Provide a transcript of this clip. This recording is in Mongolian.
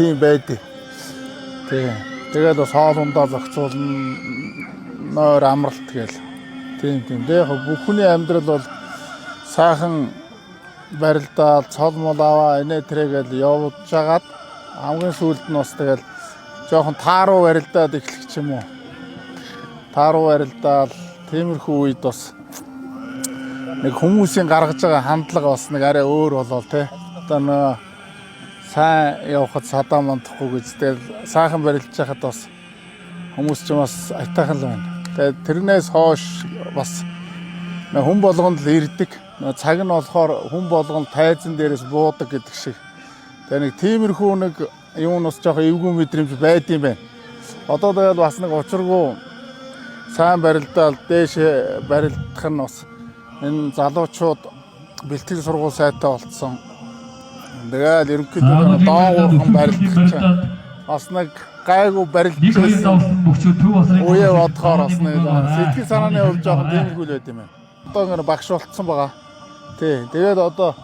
тийм байдیں۔ Тий. Тэгээд бас хоол ундаа зохицуулна, нойр амралт гээл. Тийм тийм. Тэгээ яг бүхний амьдрал бол сайхан барилдаал, цол мол аваа инээ тэрэ гээл явж жагаад хамгийн сүүлд нь бас тэгэл жоохон тааруу барилдаад эхлэх ч юм уу. Тааруу барилдаал тиймэрхүү үед бас нэг хүмүүсийн гаргаж байгаа хандлага бас нэг арай өөр болол те. Одоо нөө сайн явхад садаа мандахгүй гэж тэгэл сайхан барилж байхад бас хүмүүс ч бас аятайхан л байна. Тэгээд тэрнээс хойш бас нөө хүн болгонд л ирдэг. Нөө цаг нь болохоор хүн болгонд тайзан дээрээс буудаг гэдэг шиг. Тэгээ нэг тиймэрхүү нэг юм бас жоохон эвгүй мэдрэмж байд юм байна. Одоо тэгэл бас нэг учиргүй сайн барилдаал дээш барилдах нь бас энэ залуучууд бэлтгэл сургууль сайтай болцсон. Тэгэл ерөнхийдөө доогуурхан барилдах чинь бас нэг гайгүй Нэг хоёр барилдчихсан. давсан бөхчөө Төв болрын Үе бодохоор бас нэг сэтгэл санааны хувьд жоохон тиймэрхүү л байд юм байна. Одоо ингэ багш болцсон байгаа. Тий. Тэгээд одоо